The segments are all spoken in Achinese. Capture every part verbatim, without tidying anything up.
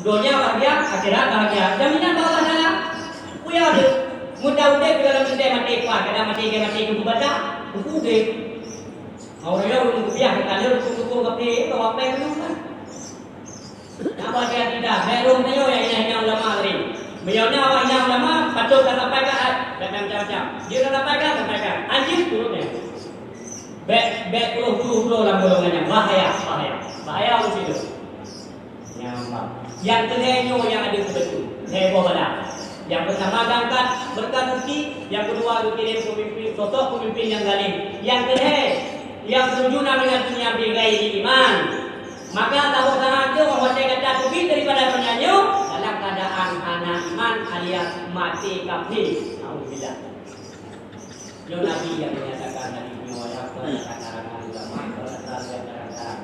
Donya bahagia, akhirat bahagia. Jaminan bak Allah Taala. Peue nyang ada? Mun ta udeb di dalam teuntèe maté, paih kadang maté, maté keu peubata, keu udeb. Awak nyoe ureueng kupiah, ka lheueh dukung-dukung kafé, ka wapée dulu kan. Nyan bah hati-hati dah, bèk rhom tanyoe nyang hina-hina ulama tadi. Meunyoe na awak hina ulama, patôt tasampaikan ayat, macam-macam. Jeuet tasampaikan, sampaikan. Anjeut turut nyan. Bèk, bèk ploh puluh droe lam golongan nyan. Bahaya, bahaya. Bahaya ureueng sidroe. Nyan bah. Nyang keulhèe nyoe nyang ada keubeutôi. Lhèe boh bala. Nyang peurtama geuangkat beureukat rezeki, nyang keudua geukirém peumimpin, sosok peumimpin nyang zalim. Nyang keulhèe, nyang tujuh na minat dunia bighairi iman. Maka saboh saat nyoe watèe gata teubiet daripada donya nyoe dalam keuadaan hana iman alias maté kafé. Naudzubillah. Nyoe Nabi nyang menyatakan hadis nyoe, ya, peurasaan karangan ulama, peurasaan karangan.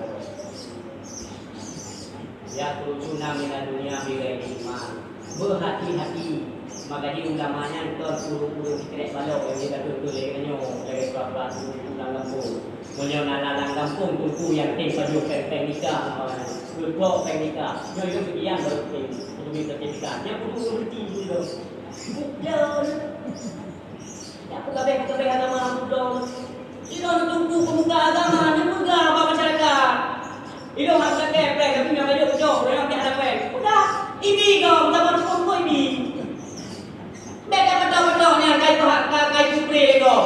Ya, tujuh na minat dunia bighairi iman. Beuhati-hati, maka di ulama nyan kon ureueng-ureueng sikrek balok nyang jeuet tuléh nyoe, lagèe pura-pura tuléh lam gampông. Meunyoe na lam gampông teungku nyang tem pajoh péng-péng nikah, geuklok péng nikah, nyoe ilôn seukian baru tem, peuteubiet sertifikat. Nyan kudu ureueng ti dulu. Bukan. Nyan peugabeh-peugabeh agama budong. Sidroe teungku peumuka agama, neupeugah bak masyarakat. Ilôn hana sakét péng, tapi nyang rayeuk cok, ureueng nyang hana péng. Peugah, ibi gob, saban rukon ko ibi. Bèk ka patok-patok nyan kai peuha-, ka-, kai peupré gob.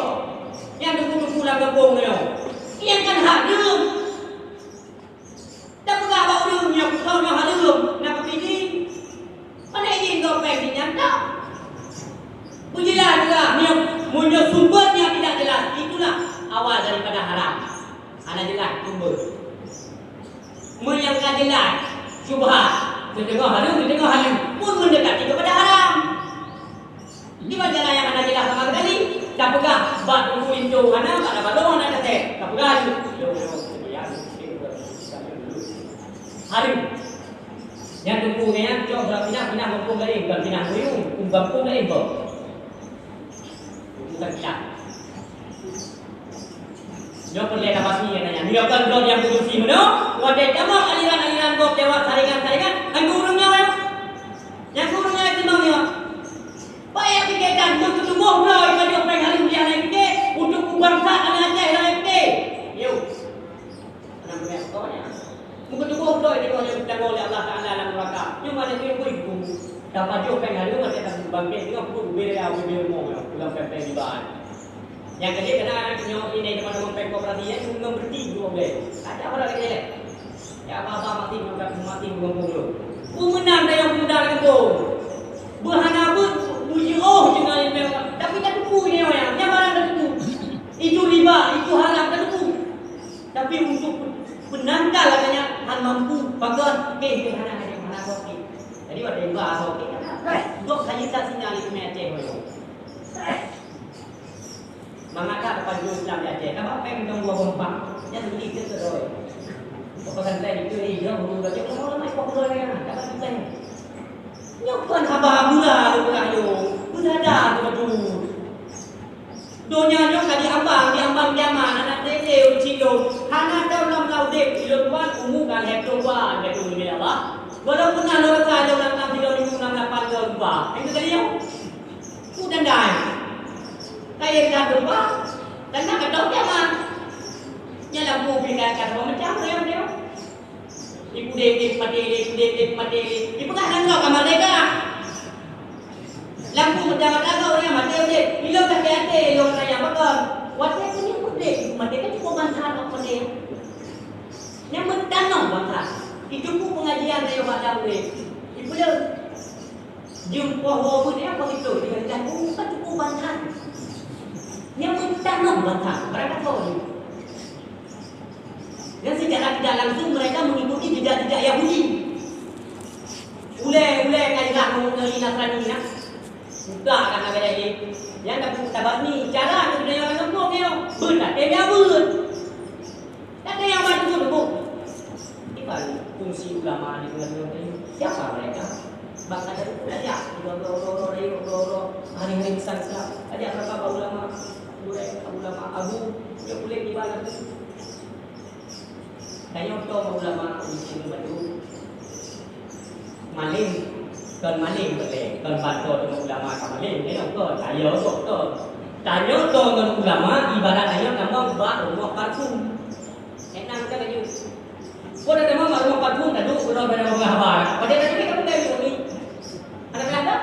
Nyan teungku-teungku lam gampông nyoe. Nyan kan hak lôn. Tapeugah bak ureueng nyang peugah nyoe hareuem, na keupining. Mana izin keu péng jih nyan dak? Beujeulaih juga, meunyoe, meunyoe sumber nyang tidak jelas, itulah awal daripada haram. Hana jeulaih sumber. Meunyoe ka jeulaih, syubhat, siteungoh hareuem, siteungoh haleue, pun mendekati kepada haram. Di mana jalan nyang hana jeulaih sama sekali, tapeugah bak teungku linto hana, bak tabalo hana tasét, tapeugah laju. Hareuem. Nyan teungku nyan, cok bak pinah, pinah gampông laén, bukan pinah buyueng, gampông laén, boh. Bukan pinah. Nyoe peureulèe tabasmi, katanya. Nyoe kon droe nyang beureusi meunoe, watèe tamong aliran-aliran gob lewat saringan-saringan, nyan keu ureueng nyoe, ya. Nyan keu ureueng nyoe timang nyoe. Payah pikirkan, beuteutuboh droe, ka jok péng hareuem di aneuk pike, untuk keu bansa aneuk Aceh aneuk pike. Yo. Aneuk pike, pokoknya. Beuteutuboh droe, di bawah nyang geutanggong lé Allah Taala lam neuraka. Nyoe manusia bui geugumu. Tapajoh péng hareuem, watèe tabangkét, teuka peubuet ubé raya, ubé rumoh, ulang péng-péng di ban. Nyang keudeh keunan nyoe, ini teman-teman péng koperasi nyan, ngon berhenti dua belas. Ada apa lagi, leh? Ya, apa-apa mati, mati, mati, mati, mati. Peue meunan tayong pemuda lagèe tu? Beuhana beuet, beujiôh cuma ilmu, tapi tateupeue nyoe, nyan barang tateupeue. Itu riba, itu haram, tateupeue. Tapi untuk penangkal katanya hana mampu, pagar, eh, hana, hana, hana, hana, hana. Jadi, watèe riba, oke, karena, eh, dok saja tak sinyal itu meucéh, boyo. Mangat that pajoh Islam di Aceh, ka bak péng dong dua boh bank. Nyan beli ke keudroe. Pokok santai itu, eh, dia guru belajar, oh, mai kok keudroe nyan, dapat juta nyan. Nyoe kon haba gula tu, beulah nyoe. Beudada tu betul. Donya nyoe ka diambang, diambang kiamat, aneuk teuntèe ureueng cilông. Hana tahu lam ka udép, ilôn tuan umu ka lhèe plôh dua, lhèe plôh lima Allah. Walaupun na lôn rasa ilôn lam sidroe ribu nam lapan dua rupa. Yang tu tadi nyoe. Ku dan dai. Kaya dah gempa, dan nak kata kiamat. Nyan lampu berikan kata macam tu yang dia. Ikudek-dek mati lé, ikudek-dek mati lé. Dipeugah nanggroe ka merdeka. Lampu meutamah-tamah ureueng mati udép. Ilôn sakét até, ilôn raya pakon. Watèe keuneuk udép, mati kan cukup bansa kok mati. Nyang meutanong bansa. Itu pun pengajian rayoh bak dam udép. Ipeuleueh. Jeuem poh woe beuet nyan, poh sitôh, dengan jagung, kan cukup bansa. Nyang meutanong bansa, barangkasoe jih. Dan secara tidak langsung mereka mengikuti jejak-jejak Yahudi. Ulèe-ulèe ka irah ngon Nasrani na. Buka kan agak jadi. Nyang tabasmi, cara tu dengan orang kampung nyoe. Beuet, tapi dia beuet. Ada yang bantu tu, Bu. Iban fungsi ulama di tengah-tengah tadi. Siapa mereka? Bahkan dari tu banyak. Uroe-uroe, uroe-uroe, hari-hari besar Islam. Ada berapa ulama? Ulama abu, dia boleh iban lagi. Tanya utama ulama di sini batu. Malém, kon malém beutôi, kon bantoe teuma ulama ka malém, nyoe kon, tanyoe kon, kon. Tanyoe kon ngon ulama ibarat tanyoe tamong bak rumoh parfum. Enang ka laju. Kon tamong bak rumoh parfum, taduek keudroe bak rumoh haba. Padahai tadi kan bukan ni. Ada belanda?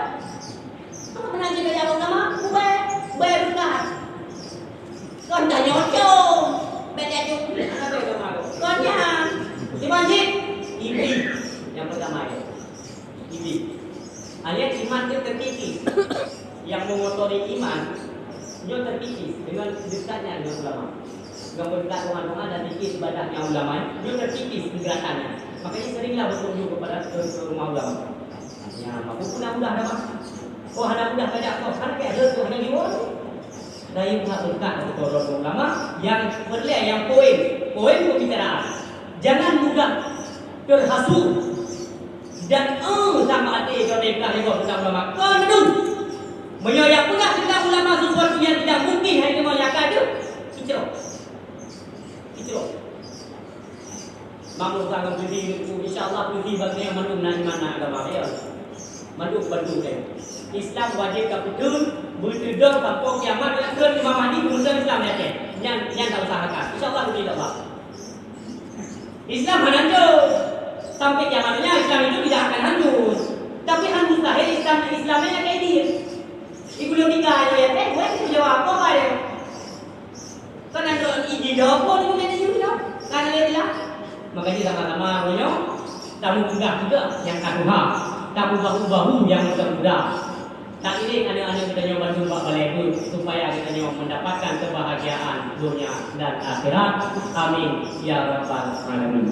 Apa pernah jadi ulama? Bukan, bukan bukan. Kon tanyoe com, bèk tanyoe. Kon nyan. Iman jih, ibi. Nyang peurtama ya. Ibi. Alias iman nyoe teutipis. Nyang mengotori iman, nyoe teutipis deungon deukatnya dengan ulama. Ngon beudekat doa-doa dan zikir ibadah ngon ulama, nyoe teutipis keugeuratannya. Makanya seringlah berkunjung kepada ke, ke rumah ulama. Ya, mabuk pun dah mudah dah, Bang. Oh, hana mudah tajak kau, kan kayak ada tu, hana jiwa tu. Dayeuh that beukat keu droe ulama nyang peureulèe, nyang poin, poin pembicaraan. Jangan mudah terhasut dan eh sama até keu droe peugah lé gob teuntang ulama. Kon meudung. Meunyoe nyang peugah teuntang ulama sesuatu nyang tidak mungkin hai teuma nyang ka deuh, kicrok. Kicrok. Makmum tanggong diri, insya Allah, diri bagi yang mandum na iman na agama, ya. Mandum bantu saya. Islam wajib ka betul, beutudong sampai kiamat, dan ke Imam Mahdi, kemudian Islam di Aceh. Nyan, nyan tak usahakan. Insya Allah, betul Allah. Islam hana hancur. Sampai kiamatnya Islam itu tidak akan hancur. Tapi hal mustahil Islam, Islamnya kayak dia. Ibu logika aja ya, eh, gue itu jawab apa ya? Kan ada ide dah apa ni, bukan ide dah. Kan ada bilang. Makanya sama-sama nyoe, tamu peugah juga yang ka tuha, tamu bahu-bahu yang muda-muda. Tak ini anak-anak kita nyoe bantu bak balai bu, supaya kita nyoe mendapatkan kebahagiaan dunia dan akhirat. Amin ya rabbal alamin.